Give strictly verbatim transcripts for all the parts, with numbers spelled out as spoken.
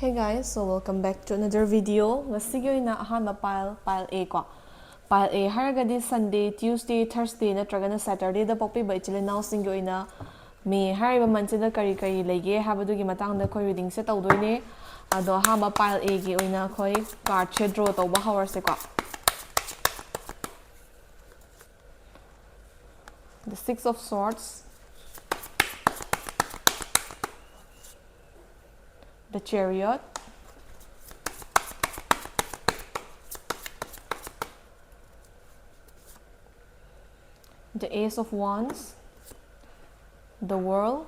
Hey guys, so welcome back to another video. ꯉꯁꯤꯒꯤ ꯑꯣꯏꯅ ꯑꯍꯥꯟꯕ pile, pile A ꯀꯣ꯫ Pile A ꯍꯥꯏꯔꯒꯗꯤ Sunday, Tuesday, Thursday ꯅꯠꯇ꯭ꯔꯒꯅ Saturdayꯗ ꯄꯣꯛꯄꯤꯕ ꯏꯆꯤꯜ ꯏꯅꯥꯎꯁꯤꯡꯒꯤ ꯑꯣꯏꯅ May ꯍꯥꯏꯔꯤꯕ monthꯁꯤꯗ ꯀꯔꯤ ꯀꯔꯤ ꯂꯩꯒꯦ ꯍꯥꯏꯕꯗꯨꯒꯤ ꯃꯇꯥꯡꯗ ꯑꯩꯈꯣꯏ readingꯁꯦ ꯇꯧꯗꯣꯏꯅꯦ꯫ ꯑꯗꯣ ꯑꯍꯥꯟꯕ pile Aꯒꯤ ꯑꯣꯏꯅ ꯑꯩꯈꯣꯏ cardꯁꯦ draw ꯇꯧꯕ ꯍꯧꯔꯁꯦꯀꯣ꯫ The Six of Swords, the Chariot, the Ace of Wands, the World,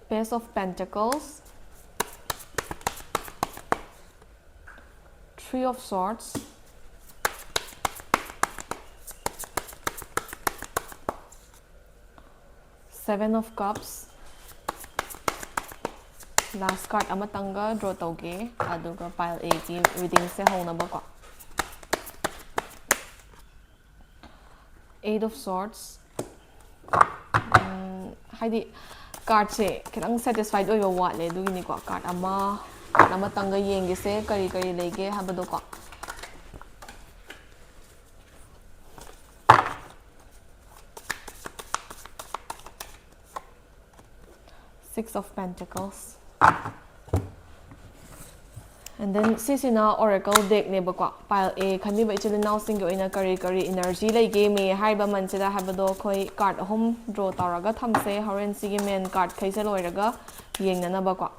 Page of Pentacles, Three of Swords, Seven of Cups. Last card ꯑꯃꯇꯪꯒ draw ꯇꯧꯒꯦ, ꯑꯗꯨꯒ pile Aꯒꯤ readingꯁꯦ ꯍꯧꯅꯕꯀꯣ꯫ Eight of Swords. ꯎꯝ, ꯍꯥꯏꯗꯤ cardꯁꯦ ꯈꯤꯇꯪ satisfied ꯑꯣꯏꯕ ꯋꯥꯠꯂꯦ, ꯑꯗꯨꯒꯤꯅꯤꯀꯣ꯫ Card ꯑꯃ, card ꯑꯃꯇꯪꯒ ꯌꯦꯡꯒꯦꯁꯦ, ꯀꯔꯤ ꯀꯔꯤ ꯂꯩꯒꯦ ꯍꯥꯏꯕꯗꯣꯀꯣ꯫ Six of Pentacles. And then ꯁꯤꯁꯤꯅ Oracle deckꯅꯦꯕꯀꯣ꯫ Pile A ꯈꯟꯕꯤꯕ ꯏꯆꯤꯜ ꯏꯅꯥꯎꯁꯤꯡꯒꯤ ꯑꯣꯏꯅ ꯀꯔꯤ ꯀꯔꯤ energy ꯂꯩꯒꯦ May ꯍꯥꯏꯔꯤꯕ monthꯁꯤꯗ ꯍꯥꯏꯕꯗꯣ ꯑꯩꯈꯣꯏ card ꯑꯍꯨꯝ draw ꯇꯧꯔꯒ ꯊꯝꯁꯦ꯫ ꯍꯣꯔꯦꯟ ꯁꯤꯒꯤ main cardꯈꯩꯁꯦ ꯂꯣꯏꯔꯒ ꯌꯦꯡꯅꯅꯕꯀꯣ꯫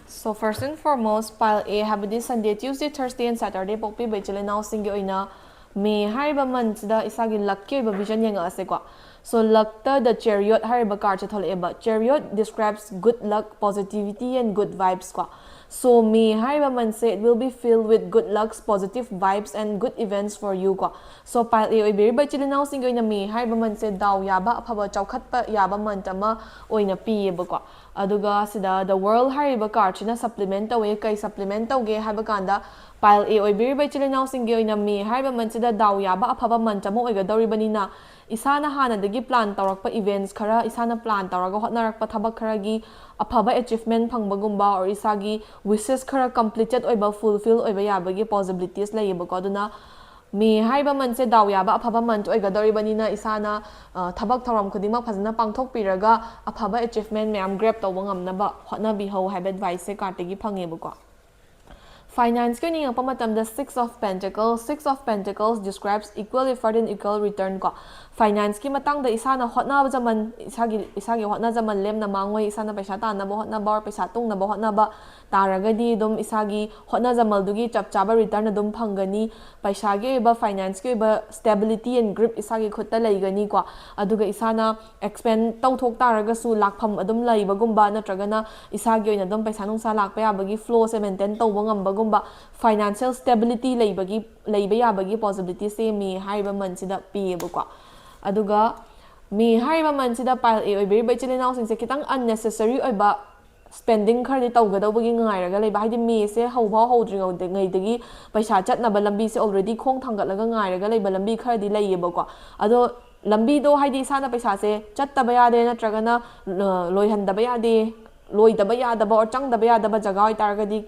So first and foremost, pile A ꯍꯥꯏꯕꯗꯤ Sunday, Tuesday, Thursday and Saturday ꯄꯣꯛꯄꯤꯕ ꯏꯆꯤꯜ ꯏꯅꯥꯎꯁꯤꯡꯒꯤ ꯑꯣꯏꯅ May ꯍꯥꯏꯔꯤꯕ monthꯁꯤꯗ ꯏꯁꯥꯒꯤ luckꯀꯤ ꯑꯣꯏꯕ vision ꯌꯦꯡꯉꯛꯑꯁꯦꯀꯣ꯫ So luckꯇ the Chariot ꯍꯥꯏꯔꯤꯕ cardꯁꯦ ꯊꯣꯛꯂꯛꯑꯦꯕ꯫ Chariot describes good luck, positivity and good vibes ꯀꯣ꯫ So May ꯍꯥꯏꯔꯤꯕ monthꯁꯦ it will be filled with good lucks, positive vibes and good events for you ꯀꯣ꯫ So pile A ꯑꯣꯏꯕꯤꯔꯤꯕ ꯏꯆꯤꯜ ꯏꯅꯥꯎꯁꯤꯡꯒꯤ ꯑꯣꯏꯅ May ꯍꯥꯏꯔꯤꯕ monthꯁꯦ ꯗꯥꯎ ꯌꯥꯕ, ꯑꯐꯕ, ꯆꯥꯎꯈꯠꯄ ꯌꯥꯕ month ꯑꯃ ꯑꯣꯏꯅ ꯄꯤꯌꯦꯕꯀꯣ꯫ ꯑꯗꯨꯒ ꯁꯤꯗ The World ꯍꯥꯏꯔꯤꯕ card ꯁꯤꯅ supplement ꯇꯧꯋꯦ꯫ ꯀꯩ supplement ꯇꯧꯒꯦ ꯍꯥꯏꯕ ꯀꯥꯟꯗ, pile A ꯑꯣꯏꯕꯤꯔꯤꯕ ꯏꯆꯤꯜ ꯏꯅꯥꯎꯁꯤꯡꯒꯤ ꯑꯣꯏꯅ May ꯍꯥꯏꯔꯤꯕ month ꯁꯤꯗ ꯗꯥꯎ ꯌꯥꯕ ꯑꯐꯕ month ꯑꯃ ꯑꯣꯏꯒꯗꯧꯔꯤꯕꯅꯤꯅ, ꯏꯁꯥꯅ ꯍꯥꯟꯅꯗꯒꯤ plan ꯇꯧꯔꯛꯄ events ꯈꯔ, ꯏꯁꯥꯅ plan ꯇꯧꯔꯒ ꯍꯣꯠꯅꯔꯛꯄ ꯊꯕꯛ ꯈꯔꯒꯤ ꯑꯐꯕ achievement ꯐꯪꯕꯒꯨꯝꯕ, or ꯏꯁꯥꯒꯤ wishes ꯈꯔ completed ꯑꯣꯏꯕ, fulfill ꯑꯣꯏꯕ ꯌꯥꯕꯒꯤ possibilities ꯂꯩꯌꯦꯕꯀꯣ꯫ ꯑꯗꯨꯅ May ꯍꯥꯏꯔꯤꯕ month ꯁꯦ ꯗꯥꯎ ꯌꯥꯕ ꯑꯐꯕ month ꯑꯣꯏꯒꯗꯧꯔꯤꯕꯅꯤꯅ, ꯏꯁꯥꯅ, ꯑ, ꯊꯕꯛ ꯊꯧꯔꯝ ꯈꯨꯗꯤꯡꯃꯛ ꯐꯖꯅ ꯄꯥꯡꯊꯣꯛꯄꯤꯔꯒ ꯑꯐꯕ achievement ꯃꯌꯥꯝ grab ꯇꯧꯕ ꯉꯝꯅꯕ ꯍꯣꯠꯅꯕꯤꯍꯧ ꯍꯥꯏꯕ advice ꯁꯦ card ꯇꯒꯤ ꯐꯪꯉꯦꯕꯀꯣ꯫ Finance ꯀꯤ ꯑꯣꯏꯅ ꯌꯦꯡꯉꯛꯄ ꯃꯇꯝꯗ, Six of Pentacles, Six of Pentacles describes equal effort and equal return ꯀꯣ꯫ Finance ꯀꯤ ꯃꯇꯥꯡꯗ ꯏꯁꯥꯅ ꯍꯣꯠꯅꯖꯃꯟ, ꯏꯁꯥꯒꯤ, ꯏꯁꯥꯒꯤ ꯍꯣꯠꯅꯖꯃꯟ ꯂꯦꯝꯅ ꯃꯥꯡꯉꯣꯏ꯫ ꯏꯁꯥꯅ ꯄꯩꯁꯥ ꯇꯥꯟꯅꯕ ꯍꯣꯠꯅꯕ, or ꯄꯩꯁꯥ ꯇꯨꯡꯅꯕ ꯍꯣꯠꯅꯕ ꯇꯥꯔꯒꯗꯤ, ꯑꯗꯨꯝ ꯏꯁꯥꯒꯤ ꯍꯣꯠꯅꯖꯃꯜꯗꯨꯒꯤ ꯆꯞ ꯆꯥꯕ return ꯑꯗꯨꯝ ꯐꯪꯒꯅꯤ꯫ ꯄꯩꯁꯥꯒꯤ ꯑꯣꯏꯕ, finance ꯀꯤ ꯑꯣꯏꯕ stability and grip ꯏꯁꯥꯒꯤ ꯈꯨꯠꯇ ꯂꯩꯒꯅꯤꯀꯣ꯫ ꯑꯗꯨꯒ ꯏꯁꯥꯅ expend ꯇꯧꯊꯣꯛ ꯇꯥꯔꯒꯁꯨ ꯂꯥꯛꯐꯝ ꯑꯗꯨꯝ ꯂꯩꯕꯒꯨꯝꯕ, ꯅꯠꯇ꯭ꯔꯒꯅ ꯏꯁꯥꯒꯤ ꯑꯣꯏꯅ ꯑꯗꯨꯝ ꯄꯩꯁꯥ ꯅꯨꯡꯁꯥ ꯂꯥꯛꯄ ꯌꯥꯕꯒꯤ flow ꯁꯦ maintain ꯇꯧꯕ ꯉꯝꯕꯒꯨꯝꯕ, financial stability ꯂꯩꯕꯒꯤ, ꯂꯩꯕ ꯌꯥꯕꯒꯤ possibility ꯁꯦ May ꯍꯥꯏꯔꯤꯕ month ꯁꯤꯗ ꯄꯤꯌꯦꯕꯀꯣ꯫ ꯑꯗꯨꯒ May ꯍꯥꯏꯔꯤꯕ month ꯁꯤꯗ pile A ꯑꯣꯏꯕꯤꯔꯤꯕ ꯏꯆꯤꯜ ꯏꯅꯥꯎꯁꯤꯡꯁꯦ ꯈꯤꯇꯪ unnecessary ꯑꯣꯏꯕ spending ꯈꯔꯗꯤ ꯇꯧꯒꯗꯧꯕꯒꯤ ꯉꯥꯏꯔꯒ ꯂꯩꯕ, ꯍꯥꯏꯗꯤ May ꯁꯦ ꯍꯧꯐꯥꯎ ꯍꯧꯗ꯭ꯔꯤꯉꯩꯗꯒꯤ ꯄꯩꯁꯥ ꯆꯠꯅꯕ ꯂꯝꯕꯤꯁꯦ already ꯈꯣꯡ ꯊꯥꯡꯒꯠꯂꯒ ꯉꯥꯏꯔꯒ ꯂꯩꯕ ꯂꯝꯕꯤ ꯈꯔꯗꯤ ꯂꯩꯌꯦꯕꯀꯣ꯫ ꯑꯗꯣ ꯂꯝꯕꯤꯗꯣ, ꯍꯥꯏꯗꯤ ꯏꯁꯥꯅ ꯄꯩꯁꯥꯁꯦ ꯆꯠꯇꯕ ꯌꯥꯗꯦ, ꯅꯠꯇ꯭ꯔꯒꯅ, ꯑ, ꯂꯣꯏꯍꯟꯗꯕ ꯌꯥꯗꯦ, ꯂꯣꯏꯗꯕ ꯌꯥꯗꯕ or ꯆꯪꯗꯕ ꯌꯥꯗꯕ ꯖꯒꯥ ꯑꯣꯏꯇꯥꯔꯒꯗꯤ,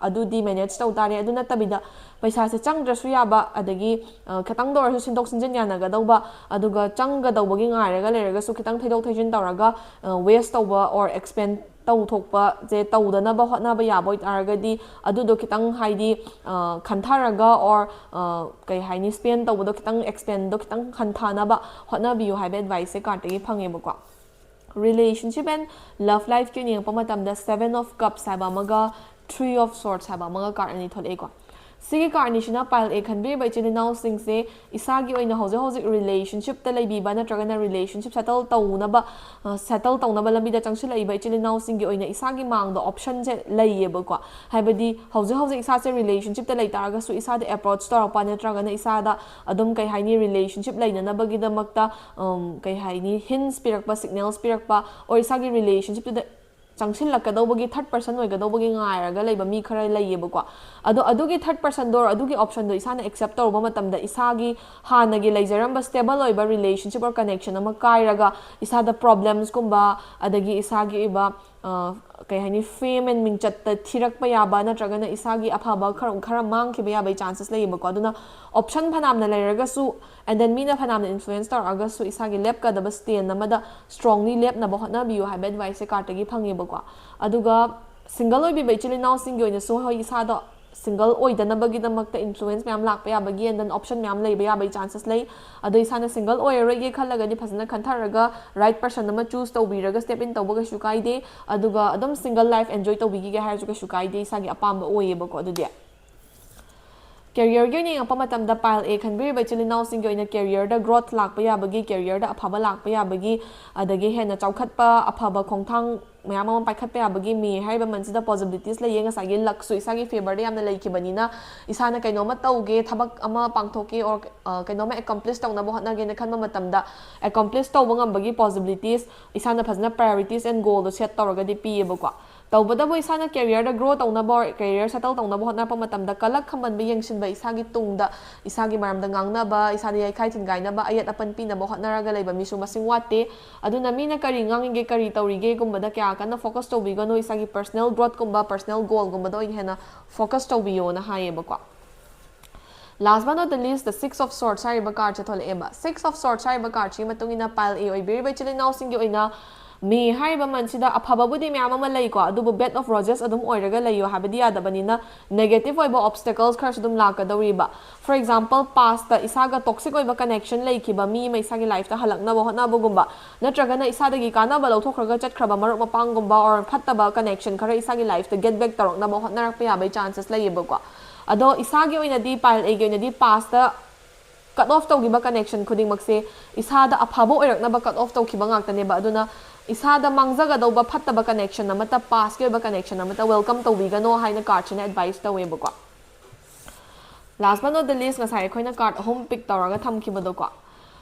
ꯑꯗꯨꯗꯤ manage ꯇꯧ ꯇꯥꯔꯦ꯫ ꯑꯗꯨ ꯅꯠꯇꯕꯤꯗ ꯄꯩꯁꯥꯁꯦ ꯆꯪꯗ꯭ꯔꯁꯨ ꯌꯥꯕ, ꯑꯗꯒꯤ, ꯑ, ꯈꯤꯇꯪꯗ ꯑꯣꯏꯔꯁꯨ ꯁꯤꯟꯗꯣꯛ ꯁꯤꯟꯖꯤꯟ ꯌꯥꯅꯒꯗꯧꯕ, ꯑꯗꯨꯒ ꯆꯪꯒꯗꯧꯕꯒꯤ ꯉꯥꯏꯔꯒ ꯂꯩꯔꯒꯁꯨ ꯈꯤꯇꯪ ꯊꯩꯗꯣꯛ ꯊꯩꯖꯤꯟ ꯇꯧꯔꯒ, ꯑ, waste ꯇꯧꯕ or expend ꯇꯧꯊꯣꯛꯄꯁꯦ ꯇꯧꯗꯅꯕ ꯍꯣꯠꯅꯕ ꯌꯥꯕ ꯑꯣꯏꯇꯥꯔꯒꯗꯤ, ꯑꯗꯨꯗꯣ ꯈꯤꯇꯪ, ꯍꯥꯏꯗꯤ, ꯑ, ꯈꯟꯊꯔꯒ or, ꯑ, ꯀꯩ ꯍꯥꯏꯅꯤ, spend ꯇꯧꯕꯗꯣ ꯈꯤꯇꯪ, expend ꯗꯣ ꯈꯤꯇꯪ ꯍꯟꯊꯅꯕ ꯍꯣꯠꯅꯕꯤꯌꯨ ꯍꯥꯏꯕ advice ꯁꯦ card ꯇꯒꯤ ꯐꯪꯉꯦꯕꯀꯣ꯫ Relationship and love life ꯀꯤ ꯑꯣꯏꯅ ꯌꯦꯡꯉꯛꯄ ꯃꯇꯝꯗ, Seven of Cups ꯍꯥꯏꯕ ꯑꯃꯒ Three of Swords ꯍꯥꯏꯕ ꯑꯃꯒ card ꯑꯅꯤ ꯊꯣꯛꯂꯛꯑꯦꯀꯣ꯫ ꯁꯤꯒꯤ card ꯑꯅꯤꯁꯤꯅ pile A ꯈꯟꯕꯤꯔꯤꯕ ꯏꯆꯤꯜ ꯏꯅꯥꯎꯁꯤꯡꯁꯦ ꯏꯁꯥꯒꯤ ꯑꯣꯏꯅ ꯍꯧꯖꯤꯛ ꯍꯧꯖꯤꯛ relationship ꯇ ꯂꯩꯕꯤꯕ, ꯅꯠꯇ꯭ꯔꯒꯅ relationship settle ꯇꯧꯅꯕ, ꯑ, settle ꯇꯧꯅꯕ ꯂꯝꯕꯤꯗ ꯆꯪꯁꯤꯜꯂꯛꯏꯕ ꯏꯆꯤꯜ ꯏꯅꯥꯎꯁꯤꯡꯒꯤ ꯑꯣꯏꯅ ꯏꯁꯥꯒꯤ ꯃꯥꯡꯗ option ꯁꯦ ꯂꯩꯌꯦꯕꯀꯣ꯫ ꯍꯥꯏꯕꯗꯤ ꯍꯧꯖꯤꯛ ꯍꯧꯖꯤꯛ ꯏꯁꯥꯁꯦ relationship ꯇ ꯂꯩ ꯇꯥꯔꯒꯁꯨ, ꯏꯁꯥꯗ approach ꯇꯧꯔꯛꯄ, ꯅꯠꯇ꯭ꯔꯒꯅ ꯏꯁꯥꯗ ꯑꯗꯨꯝ, ꯀꯩ ꯍꯥꯏꯅꯤ, relationship ꯂꯩꯅꯅꯕꯒꯤꯗꯃꯛꯇ, ꯎꯝ, ꯀꯩ ꯍꯥꯏꯅꯤ, hints ꯄꯤꯔꯛꯄ, signals ꯄꯤꯔꯛꯄ, or ꯏꯁꯥꯒꯤ relationship ꯇꯨꯗ ꯆꯪꯁꯤꯜꯂꯛꯀꯗꯧꯕꯒꯤ, ꯊꯥꯔꯠ ꯄꯔꯁꯟ ꯑꯣꯏꯒꯗꯧꯕꯒꯤ ꯉꯥꯏꯔꯒ ꯂꯩꯕ ꯃꯤ ꯈꯔ ꯂꯩꯌꯦꯕꯀꯣ꯫ ꯑꯗꯣ ꯑꯗꯨꯒꯤ ꯊꯥꯔꯠ ꯄꯔꯁꯟꯗꯣ, ꯑꯗꯨꯒꯤ ꯑꯣꯞꯁꯟꯗꯣ ꯏꯁꯥꯅ ꯑꯦꯛꯁꯦꯞ ꯇꯧꯔꯨꯕ ꯃꯇꯝꯗ ꯏꯁꯥꯒꯤ ꯍꯥꯟꯅꯒꯤ ꯂꯩꯖꯔꯝꯕ ꯁ꯭ꯇꯦꯕꯜ ꯑꯣꯏꯕ ꯔꯤꯂꯦꯁꯟꯁꯤꯞ ꯑꯣꯔ ꯀꯅꯦꯛꯁꯟ ꯑꯃ ꯀꯥꯏꯔꯒ ꯏꯁꯥꯗ ꯄ꯭ꯔꯣꯕ꯭ꯂꯦꯝꯁꯀꯨꯝꯕ, ꯑꯗꯒꯤ ꯏꯁꯥꯒꯤ ꯑꯣꯏꯕ ꯀꯩ ꯍꯥꯏꯅꯤ, ꯐꯦꯝ ꯑꯦꯟ ꯃꯤꯡꯆꯠꯇ ꯊꯤꯔꯛꯄ ꯌꯥꯕ, ꯅꯠꯇ꯭ꯔꯒꯅ ꯏꯁꯥꯒꯤ ꯑꯐꯕ ꯈꯔ ꯈꯔ ꯃꯥꯡꯈꯤꯕ ꯌꯥꯕꯒꯤ ꯆꯥꯟꯁꯦꯁ ꯂꯩꯌꯦꯕꯀꯣ꯫ ꯑꯗꯨꯅ ꯑꯣꯞꯁꯟ ꯐꯅꯌꯥꯝꯅ ꯂꯩꯔꯒꯁꯨ, ꯑꯦꯟ ꯗꯦꯟ ꯃꯤꯅ ꯐꯅꯌꯥꯝꯅ ꯏꯟꯐ꯭ꯂꯨꯌꯦꯟꯁ ꯇꯧꯔꯛꯑꯒꯁꯨ, ꯏꯁꯥꯒꯤ ꯂꯦꯞꯀꯗꯕ ꯁ꯭ꯇꯦꯟ ꯑꯃꯗ ꯁ꯭ꯇ꯭ꯔꯣꯡꯂꯤ ꯂꯦꯞꯅꯕ ꯍꯣꯠꯅꯕꯤꯌꯨ ꯍꯥꯏꯕ ꯑꯦꯗꯚꯥꯏꯁꯁꯦ ꯀꯥꯔꯠꯇꯒꯤ ꯐꯪꯉꯦꯕꯀꯣ꯫ ꯑꯗꯨꯒ ꯁꯤꯡꯒꯜ ꯑꯣꯏꯕꯤꯕ ꯏꯆꯤꯜ ꯏꯅꯥꯎꯁꯤꯡꯒꯤ ꯑꯣꯏꯅꯁꯨ, ꯍꯣꯏ, ꯏꯁꯥꯗꯣ ꯁꯤꯡꯒꯜ ꯑꯣꯏꯗꯅꯕꯒꯤꯗꯃꯛꯇ ꯏꯟꯐ꯭ꯂꯨꯌꯦꯟꯁ ꯃꯌꯥꯝ ꯂꯥꯛꯄ ꯌꯥꯕꯒꯤ, ꯑꯦꯟ ꯗꯦꯟ ꯑꯣꯞꯁꯟ ꯃꯌꯥꯝ ꯂꯩꯕ ꯌꯥꯕꯒꯤ ꯆꯥꯟꯁꯦꯁ ꯂꯩ꯫ ꯑꯗꯣ ꯏꯁꯥꯅ ꯁꯤꯡꯒꯜ ꯑꯣꯏꯔꯔꯣꯏꯒꯦ ꯈꯜꯂꯒꯗꯤ ꯐꯖꯅ ꯈꯟꯊꯔꯒ ꯔꯥꯏꯠ ꯄꯔꯁꯟ ꯑꯃ ꯆꯨꯁ ꯇꯧꯕꯤꯔꯒ ꯁ꯭ꯇꯦꯞ ꯏꯟ ꯇꯧꯕ ꯀꯩꯁꯨ ꯀꯥꯏꯗꯦ꯫ ꯑꯗꯨꯒ ꯑꯗꯨꯝ ꯁꯤꯡꯒꯜ ꯂꯥꯏꯐ ꯑꯦꯟꯖꯣꯏ ꯇꯧꯕꯤꯈꯤꯒꯦ ꯍꯥꯏꯔꯁꯨ ꯀꯩꯁꯨ ꯀꯥꯏꯗꯦ, ꯏꯁꯥꯒꯤ ꯑꯄꯥꯝꯕ ꯑꯣꯏꯌꯦꯕꯀꯣ꯫ ꯑꯗꯨꯗꯤ ꯀꯦꯔꯤꯌꯔꯒꯤ ꯑꯣꯏꯅ ꯌꯦꯡꯉꯛꯄ ꯃꯇꯝꯗ, ꯄꯥꯏꯜ ꯑꯦ ꯈꯟꯕꯤꯔꯤꯕ ꯏꯆꯤꯜ ꯏꯅꯥꯎꯁꯤꯡꯒꯤ ꯑꯣꯏꯅ ꯀꯦꯔꯤꯌꯔꯗ ꯒ꯭ꯔꯣꯊ ꯂꯥꯛꯄ ꯌꯥꯕꯒꯤ, ꯀꯦꯔꯤꯌꯔꯗ ꯑꯐꯕ ꯂꯥꯛꯄ ꯌꯥꯕꯒꯤ, ꯑꯗꯒꯤ ꯍꯦꯟꯅ ꯆꯥꯎꯈꯠꯄ, ꯑꯐꯕ ꯈꯣꯡꯊꯥꯡ ꯃꯌꯥꯝ ꯑꯃ ꯄꯥꯏꯈꯠꯄ ꯌꯥꯕꯒꯤ ꯃꯦ ꯍꯥꯏꯔꯤꯕ ꯃꯟꯁꯤꯗ ꯄꯣꯖꯤꯕꯤꯂꯤꯇꯤꯁ ꯂꯩꯌꯦ꯫ ꯉꯁꯥꯏꯒꯤ ꯂꯛꯁꯨ ꯏꯁꯥꯒꯤ ꯐꯦꯕꯔꯗ ꯌꯥꯝꯅ ꯂꯩꯈꯤꯕꯅꯤꯅ, ꯏꯁꯥꯅ ꯀꯩꯅꯣꯝꯃ ꯇꯧꯒꯦ, ꯊꯕꯛ ꯑꯃ ꯄꯥꯡꯊꯣꯛꯀꯦ, ꯑꯣꯔ ꯀꯩꯅꯣꯝꯃ ꯑꯦꯀꯝꯄ꯭ꯂꯤꯁ ꯇꯧꯅꯕ ꯍꯣꯠꯅꯒꯦꯅ ꯈꯟꯕ ꯃꯇꯝꯗ, ꯑꯦꯀꯝꯄ꯭ꯂꯤꯁ ꯇꯧꯕ ꯉꯝꯕꯒꯤ ꯄꯣꯖꯤꯕꯤꯂꯤꯇꯤꯁ ꯏꯁꯥꯅ ꯐꯖꯅ ꯄ꯭ꯔꯥꯏꯌꯣꯔꯤꯇꯤꯁ ꯑꯦꯟ ꯒꯣꯜꯗꯣ ꯁꯦꯠ ꯇꯧꯔꯒꯗꯤ ꯄꯤꯌꯦꯕꯀꯣ꯫ ꯇꯧꯕꯇꯕꯨ ꯏꯁꯥꯅ ꯀꯦꯔꯤꯌꯔꯗ ꯒ꯭ꯔꯣ ꯇꯧꯅꯕ, ꯀꯦꯔꯤꯌꯔ ꯁꯦꯇꯜ ꯇꯧꯅꯕ ꯍꯣꯠꯅꯔꯛꯄ ꯃꯇꯝꯗ, ꯀꯂꯛ ꯈꯝꯕꯟꯕ, ꯌꯦꯡꯁꯤꯟꯕ, ꯏꯁꯥꯒꯤ ꯇꯨꯡꯗ, ꯏꯁꯥꯒꯤ ꯃꯔꯝꯗ ꯉꯥꯡꯅꯕ, ꯏꯁꯥꯗ ꯌꯩꯈꯥꯏ ꯊꯤꯟꯒꯥꯏꯅꯕ, ꯑꯌꯦꯠ ꯑꯄꯟ ꯄꯤꯅꯕ ꯍꯣꯠꯅꯔꯒ ꯂꯩꯕ ꯃꯤꯁꯨ ꯃꯁꯤꯡ ꯋꯥꯠꯇꯦ꯫ ꯑꯗꯨꯅ ꯃꯤꯅ ꯀꯔꯤ ꯉꯥꯡꯉꯤꯒꯦ, ꯀꯔꯤ ꯇꯧꯔꯤꯒꯦꯒꯨꯝꯕꯗ ꯀꯌꯥ ꯀꯟꯅ ꯐꯣꯀꯁ ꯇꯧꯕꯤꯒꯅꯨ, ꯏꯁꯥꯒꯤ ꯄꯔꯁꯅꯦꯜ ꯒ꯭ꯔꯣꯠꯀꯨꯝꯕ, ꯄꯔꯁꯅꯦꯜ ꯒꯣꯜꯒꯨꯝꯕꯗ ꯑꯣꯏꯅ ꯍꯦꯟꯅ ꯐꯣꯀꯁ ꯇꯧꯕꯤꯌꯣꯅ ꯍꯥꯏꯌꯦꯕꯀꯣ꯫ Last but not the least, the Six of Swords ꯍꯥꯏꯔꯤꯕ ꯀꯥꯔꯠꯁꯦ ꯊꯣꯛꯂꯛꯑꯦꯕ꯫ Six of Swords ꯍꯥꯏꯔꯤꯕ ꯀꯥꯔꯠꯁꯤꯒꯤ ꯃꯇꯨꯡ ꯏꯟꯅ, ꯄꯥꯏꯜ ꯑꯦ ꯑꯣꯏꯕꯤꯔꯤꯕ ꯏꯆꯤꯜ ꯏꯅꯥꯎꯁꯤꯡꯒꯤ ꯑꯣꯏꯅ ꯃꯦ ꯍꯥꯏꯔꯤꯕ ꯃꯟꯁꯤꯗ ꯑꯐꯕꯕꯨꯗꯤ ꯃꯌꯥꯝ ꯑꯃ ꯂꯩꯀꯣ, ꯑꯗꯨꯕꯨ bed of roses ꯑꯗꯨꯝ ꯑꯣꯏꯔꯒ ꯂꯩꯌꯣ ꯍꯥꯏꯕꯗꯤ ꯌꯥꯗꯕꯅꯤꯅ, ꯅꯦꯒꯦꯇꯤꯚ ꯑꯣꯏꯕ ꯑꯣꯞꯁꯇꯦꯀꯜꯁ ꯈꯔꯁꯨ ꯑꯗꯨꯝ ꯂꯥꯛꯀꯗꯧꯔꯤꯕ꯫ For example, ꯄꯥꯁꯇ ꯏꯁꯥꯒ ꯇꯣꯛꯁꯤꯛ ꯑꯣꯏꯕ ꯀꯅꯦꯛꯁꯟ ꯂꯩꯈꯤꯕ ꯃꯤ ꯑꯃ ꯏꯁꯥꯒꯤ ꯂꯥꯏꯐꯇ ꯍꯜꯂꯛꯅꯕ ꯍꯣꯠꯅꯕꯒꯨꯝꯕ, ꯅꯠꯇ꯭ꯔꯒꯅ ꯏꯁꯥꯗꯒꯤ ꯀꯥꯟꯅꯕ ꯂꯧꯊꯣꯛꯈ꯭ꯔꯒ ꯆꯠꯈ꯭ꯔꯕ ꯃꯔꯨꯞ ꯃꯄꯥꯡꯒꯨꯝꯕ, or ꯐꯠꯇꯕ ꯀꯅꯦꯛꯁꯟ ꯈꯔ ꯏꯁꯥꯒꯤ ꯂꯥꯏꯐꯇ ꯒꯦꯠ ꯕꯦꯛ ꯇꯧꯔꯛꯅꯕ ꯍꯣꯠꯅꯔꯛꯄ ꯌꯥꯕꯒꯤ ꯆꯥꯟꯁꯦꯁ ꯂꯩꯌꯦꯕꯀꯣ꯫ ꯑꯗꯣ ꯏꯁꯥꯒꯤ ꯑꯣꯏꯅꯗꯤ, ꯄꯥꯏꯜ ꯑꯦꯒꯤ ꯑꯣꯏꯅꯗꯤ, ꯄꯥꯁꯇ ꯀꯠ ꯑꯣꯐ ꯇꯧꯈꯤꯕ ꯀꯅꯦꯛꯁꯟ ꯈꯨꯗꯤꯡꯃꯛꯁꯦ ꯏꯁꯥꯗ ꯑꯐꯕ ꯑꯣꯏꯔꯛꯅꯕ ꯀꯠ ꯑꯣꯐ ꯇꯧꯈꯤꯕ ꯉꯥꯛꯇꯅꯦꯕ꯫ ꯑꯗꯨꯅ ꯏꯁꯥꯗ ꯃꯥꯡꯖꯒꯗꯧꯕ ꯐꯠꯇꯕ ꯀꯅꯦꯛꯁꯟ ꯑꯃꯠꯇ, ꯄꯥꯁꯀꯤ ꯑꯣꯏꯕ ꯀꯅꯦꯛꯁꯟ ꯑꯃꯠꯇ ꯋꯦꯜꯀꯝ ꯇꯧꯕꯤꯒꯅꯣ ꯍꯥꯏꯅ ꯀꯥꯔꯠꯁꯤꯅ ꯑꯦꯗꯚꯥꯏꯁ ꯇꯧꯋꯦꯕꯀꯣ꯫ Last but not the least, ꯉꯁꯥꯏ ꯑꯩꯈꯣꯏꯅ ꯀꯥꯔꯠ ꯑꯍꯨꯝ ꯄꯤꯛ ꯇꯧꯔꯒ ꯊꯝꯈꯤꯕꯗꯣꯀꯣ,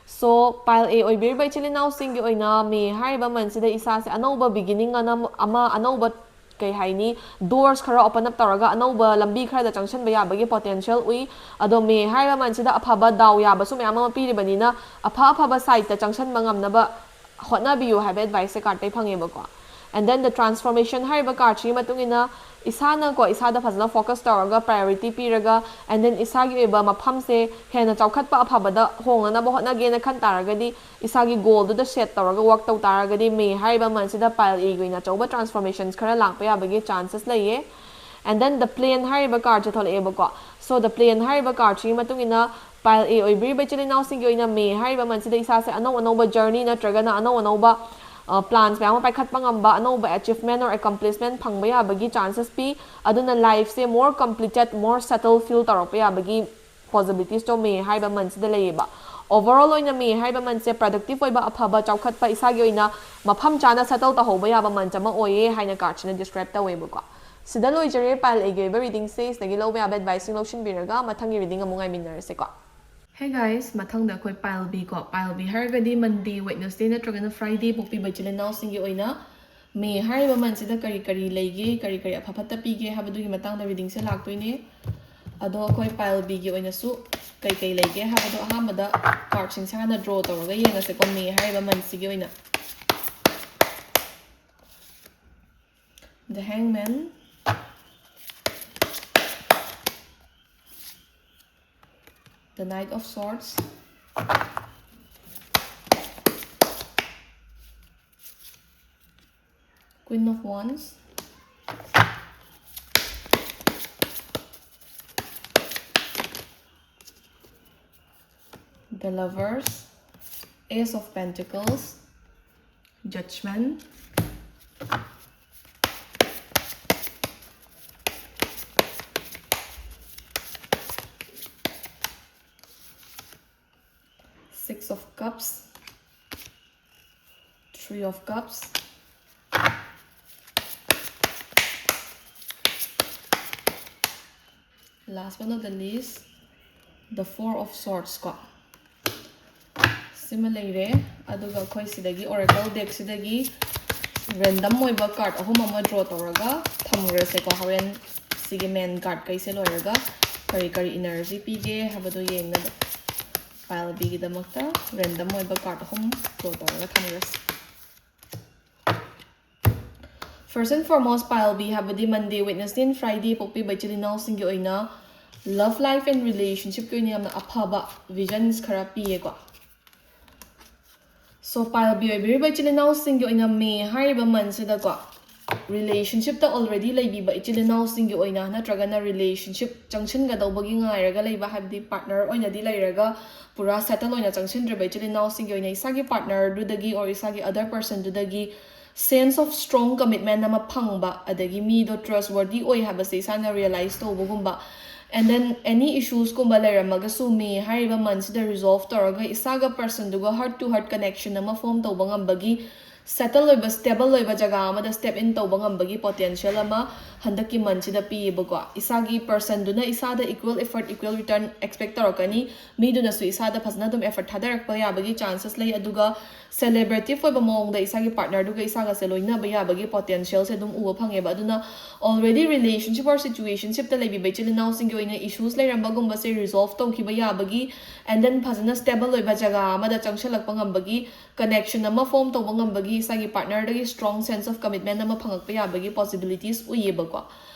So, pile A ꯑꯣꯏꯕꯤꯔꯤꯕ ꯏꯆꯤꯜ ꯏꯅꯥꯎꯁꯤꯡꯒꯤ ꯑꯣꯏꯅ ꯃꯦ ꯍꯥꯏꯔꯤꯕ ꯃꯟꯁꯤꯗ ꯏꯁꯥꯁꯦ ꯑꯅꯧꯕ beginning ꯑꯅ ꯑꯃ, ꯑꯅꯧꯕ, ꯀꯩ ꯍꯥꯏꯅꯤ, doors ꯈꯔ open up ꯇꯧꯔꯒ ꯑꯅꯧꯕ ꯂꯝꯕꯤ ꯈꯔꯗ ꯆꯪꯁꯤꯟꯕ ꯌꯥꯕꯒꯤ potential ꯎꯏ꯫ ꯑꯗꯣ ꯃꯦ ꯍꯥꯏꯔꯤꯕ ꯃꯟꯁꯤꯗ ꯑꯐꯕ ꯗꯥꯎ ꯌꯥꯕꯁꯨ ꯃꯌꯥꯝ ꯑꯃ ꯄꯤꯔꯤꯕꯅꯤꯅ, ꯑꯐ ꯑꯐꯕ sideꯇ ꯆꯪꯁꯤꯟꯕ ꯉꯝꯅꯕ ꯍꯣꯠꯅꯕꯤꯌꯨ ꯍꯥꯏꯕ adviceꯁꯦ cardꯇꯩ ꯐꯪꯉꯦꯕꯀꯣ꯫ And then the transformation ꯍꯥꯏꯔꯤꯕ cardꯁꯤꯒꯤ ꯃꯇꯨꯡ ꯏꯟꯅ ꯏꯁꯥꯅꯀꯣ, ꯏꯁꯥꯗ ꯐꯖꯅ focus ꯇꯧꯔꯒ, priority ꯄꯤꯔꯒ, and then ꯏꯁꯥꯒꯤ ꯑꯣꯏꯕ ꯃꯐꯝꯁꯦ ꯍꯦꯟꯅ ꯆꯥꯎꯈꯠꯄ ꯑꯐꯕꯗ ꯍꯣꯡꯅꯅꯕ ꯍꯣꯠꯅꯒꯦꯅ ꯈꯟ ꯇꯥꯔꯒꯗꯤ, ꯏꯁꯥꯒꯤ goalꯗꯨꯗ set ꯇꯧꯔꯒ work ꯇꯧ ꯇꯥꯔꯒꯗꯤ, ꯃꯦ ꯍꯥꯏꯔꯤꯕ ꯃꯟꯁꯤꯗ pile Aꯒꯤ ꯑꯣꯏꯅ ꯑꯆꯧꯕ transformations ꯈꯔ ꯂꯥꯛꯄ ꯌꯥꯕꯒꯤ chances ꯂꯩꯌꯦ꯫ And then the plane ꯍꯥꯏꯔꯤꯕ cardꯁꯦ ꯊꯣꯛꯂꯛꯑꯦꯕꯀꯣ꯫ So the plane ꯍꯥꯏꯔꯤꯕ cardꯁꯤꯒꯤ ꯃꯇꯨꯡ ꯏꯟꯅ pile A ꯑꯣꯏꯕꯤꯔꯤꯕ ꯏꯆꯤꯜ ꯏꯅꯥꯎꯁꯤꯡꯒꯤ ꯑꯣꯏꯅ ꯃꯦ ꯍꯥꯏꯔꯤꯕ ꯃꯟꯁꯤꯗ ꯏꯁꯥꯁꯦ ꯑꯅꯧ ꯑꯅꯧꯕ journey ꯅꯠꯇ꯭ꯔꯒꯅ ꯑꯅꯧ ꯑꯅꯧꯕ, ꯑ, plans ꯃꯌꯥꯝ ꯑꯃ ꯄꯥꯏꯈꯠꯄ ꯉꯝꯕ, ꯑꯅꯧꯕ achievement or accomplishment ꯐꯪꯕ ꯌꯥꯕꯒꯤ chances ꯄꯤ꯫ ꯑꯗꯨꯅ lifeꯁꯦ more completed, more settle feel ꯇꯧꯔꯛꯄ ꯌꯥꯕꯒꯤ possibilitiesꯇꯣ ꯃꯦ ꯍꯥꯏꯔꯤꯕ ꯃꯟꯁꯤꯗ ꯂꯩꯌꯦꯕ꯫ Overall ꯑꯣꯏꯅ ꯃꯦ ꯍꯥꯏꯔꯤꯕ ꯃꯟꯁꯦ productive ꯑꯣꯏꯕ, ꯑꯐꯕ, ꯆꯥꯎꯈꯠꯄ, ꯏꯁꯥꯒꯤ ꯑꯣꯏꯅ ꯃꯐꯝ ꯆꯥꯅ settle ꯇꯧꯍꯧꯕ ꯌꯥꯕ ꯃꯟꯁ ꯑꯃ ꯑꯣꯏꯌꯦ ꯍꯥꯏꯅ cardꯁꯤꯅ describe ꯇꯧꯋꯦꯕꯀꯣ꯫ ꯁꯤꯗ ꯂꯣꯏꯖꯔꯦ pile Aꯒꯤ ꯑꯣꯏꯕ readingꯁꯦ꯫ ꯁꯤꯗꯒꯤ ꯂꯧꯕ ꯌꯥꯕ adviceꯁꯤꯡ ꯂꯧꯁꯤꯟꯕꯤꯔꯒ ꯃꯊꯪꯒꯤ reading ꯑꯃꯨꯛ ꯉꯥꯏꯃꯤꯟꯅꯔꯁꯦꯀꯣ꯫ Hey guys, ꯃꯊꯪꯗ ꯑꯩꯈꯣꯏ pile Bꯀꯣ꯫ Pile B ꯍꯥꯏꯔꯒꯗꯤ Monday, Wednesday ꯅꯠꯇ꯭ꯔꯒꯅ Friday ꯄꯣꯛꯄꯤꯕ ꯏꯆꯤꯜ ꯏꯅꯥꯎꯁꯤꯡꯒꯤ ꯑꯣꯏꯅ ꯃꯦ ꯍꯥꯏꯔꯤꯕ ꯃꯟꯁꯤꯗ ꯀꯔꯤ ꯀꯔꯤ ꯂꯩꯒꯦ, ꯀꯔꯤ ꯀꯔꯤ ꯑꯐ ꯐꯠꯇ ꯄꯤꯒꯦ ꯍꯥꯏꯕꯗꯨꯒꯤ ꯃꯇꯥꯡꯗ readingꯁꯦ ꯂꯥꯛꯇꯣꯏꯅꯦ꯫ ꯑꯗꯣ ꯑꯩꯈꯣꯏ pile Bꯒꯤ ꯑꯣꯏꯅꯁꯨ ꯀꯩ ꯀꯩ ꯂꯩꯒꯦ ꯍꯥꯏꯕꯗꯣ ꯑꯍꯥꯟꯕꯗ cardꯁꯤꯡꯁꯦ ꯍꯥꯟꯅ draw ꯇꯧꯔꯒ ꯌꯦꯡꯉꯁꯦꯀꯣ, ꯃꯦ ꯍꯥꯏꯔꯤꯕ ꯃꯟꯁꯤꯒꯤ ꯑꯣꯏꯅ꯫ The Hangman, the Knight of Swords, Queen of Wands, the Lovers, Ace of Pentacles, Judgment, Six of Cups, Three of Cups, last but not the least, the Four of Swords ꯀꯣ꯫ ꯑꯃ ꯂꯩꯔꯦ꯫ ꯑꯗꯨꯒ ꯑꯩꯈꯣꯏ ꯁꯤꯗꯒꯤ Oracle deckꯁꯤꯗꯒꯤ random ꯑꯣꯏꯕ card ꯑꯍꯨꯝ ꯑꯃ draw ꯇꯧꯔꯒ ꯊꯝꯈ꯭ꯔꯁꯦꯀꯣ꯫ ꯍꯣꯔꯦꯟ ꯁꯤꯒꯤ main cardꯈꯩꯁꯦ ꯂꯣꯏꯔꯒ ꯀꯔꯤ ꯀꯔꯤ energy ꯄꯤꯒꯦ ꯍꯥꯏꯕꯗꯣ ꯌꯦꯡꯅꯕ꯫ Pile Bꯒꯤꯗꯃꯛꯇ random ꯑꯣꯏꯕ card ꯑꯍꯨꯝ draw ꯇꯧꯔꯒ ꯊꯝꯈ꯭ꯔꯁꯦ꯫ First and foremost, Pile B ꯍꯥꯏꯕꯗꯤ Monday, Wednesday and Friday ꯄꯣꯛꯄꯤꯕ ꯏꯆꯤꯜ ꯏꯅꯥꯎꯁꯤꯡꯒꯤ ꯑꯣꯏꯅ love life and relationshipꯀꯤ ꯑꯣꯏꯅ ꯌꯥꯝꯅ ꯑꯐꯕ visions ꯈꯔ ꯄꯤꯌꯦꯀꯣ꯫ So, Pile B ꯑꯣꯏꯕꯤꯔꯤꯕ ꯏꯆꯤꯜ ꯏꯅꯥꯎꯁꯤꯡꯒꯤ ꯑꯣꯏꯅ May ꯍꯥꯏꯔꯤꯕ monthꯁꯤꯗꯀꯣ, relationshipꯇ already ꯂꯩꯕꯤꯕ ꯏꯆꯤꯜ ꯏꯅꯥꯎꯁꯤꯡꯒꯤ ꯑꯣꯏꯅ, ꯅꯠꯇ꯭ꯔꯒꯅ relationship ꯆꯪꯁꯤꯟꯒꯗꯧꯕꯒꯤ ꯉꯥꯏꯔꯒ ꯂꯩꯕ, ꯍꯥꯏꯕꯗꯤ partner ꯑꯣꯏꯅꯗꯤ ꯂꯩꯔꯒ ꯄꯨꯔꯥ settle ꯑꯣꯏꯅ ꯆꯪꯁꯤꯟꯗ꯭ꯔꯤꯕ ꯏꯆꯤꯜ ꯏꯅꯥꯎꯁꯤꯡꯒꯤ ꯑꯣꯏꯅ, ꯏꯁꯥꯒꯤ partnerꯗꯨꯗꯒꯤ or ꯏꯁꯥꯒꯤ other personꯗꯨꯗꯒꯤ sense of strong commitment ꯑꯃ ꯐꯪꯕ, ꯑꯗꯒꯤ ꯃꯤꯗꯣ trustworthy ꯑꯣꯏ ꯍꯥꯏꯕꯁꯦ ꯏꯁꯥꯅ realize ꯇꯧꯕꯒꯨꯝꯕ, and then any issuesꯀꯨꯝꯕ ꯂꯩꯔꯝꯃꯒꯁꯨ May ꯍꯥꯏꯔꯤꯕ monthꯁꯤꯗ resolve ꯇꯧꯔꯒ ꯏꯁꯥꯒ personꯗꯨꯒ heart to heart connection ꯑꯃ form ꯇꯧꯕ ꯉꯝꯕꯒꯤ, settle ꯑꯣꯏꯕ, stable ꯑꯣꯏꯕ ꯖꯒꯥ ꯑꯃꯗ step in ꯇꯧꯕ ꯉꯝꯕꯒꯤ potential ꯑꯃ ꯍꯟꯗꯛꯀꯤ monthꯁꯤꯗ ꯄꯤꯌꯦꯕꯀꯣ꯫ ꯏꯁꯥꯒꯤ personꯗꯨꯅ ꯏꯁꯥꯗ equal effort, equal return expect ꯇꯧꯔꯛꯀꯅꯤ꯫ ꯃꯤꯗꯨꯅꯁꯨ ꯏꯁꯥꯗ ꯐꯖꯅ ꯑꯗꯨꯝ effort ꯊꯥꯗꯔꯛꯄ ꯌꯥꯕꯒꯤ chances ꯂꯩ꯫ ꯑꯗꯨꯒ celebrative ꯑꯣꯏꯕ ꯃꯑꯣꯡꯗ ꯏꯁꯥꯒꯤ partnerꯗꯨꯒ ꯏꯁꯥꯒꯁꯦ ꯂꯣꯏꯅꯕ ꯌꯥꯕꯒꯤ potentialꯁꯦ ꯑꯗꯨꯝ ꯎꯕ ꯐꯪꯉꯦꯕ꯫ ꯑꯗꯨꯅ already relationship or situationshipꯇ ꯂꯩꯕꯤꯕ ꯏꯆꯤꯜ ꯏꯅꯥꯎꯁꯤꯡꯒꯤ ꯑꯣꯏꯅ issues ꯂꯩꯔꯝꯕꯒꯨꯝꯕꯁꯦ resolve ꯇꯧꯈꯤꯕ ꯌꯥꯕꯒꯤ, and then ꯐꯖꯅ stable ꯑꯣꯏꯕ ꯖꯒꯥ ꯑꯃꯗ ꯆꯪꯁꯤꯜꯂꯛꯄ ꯉꯝꯕꯒꯤ, connection ꯑꯃ form ꯇꯧꯕ ꯉꯝꯕꯒꯤ, ꯏꯁꯥꯒꯤ partnerꯗꯒꯤ strong sense of commitment ꯑꯃ ꯐꯪꯉꯛꯄ ꯌꯥꯕꯒꯤ possibilities ꯎꯏꯌꯦꯕꯀꯣ꯫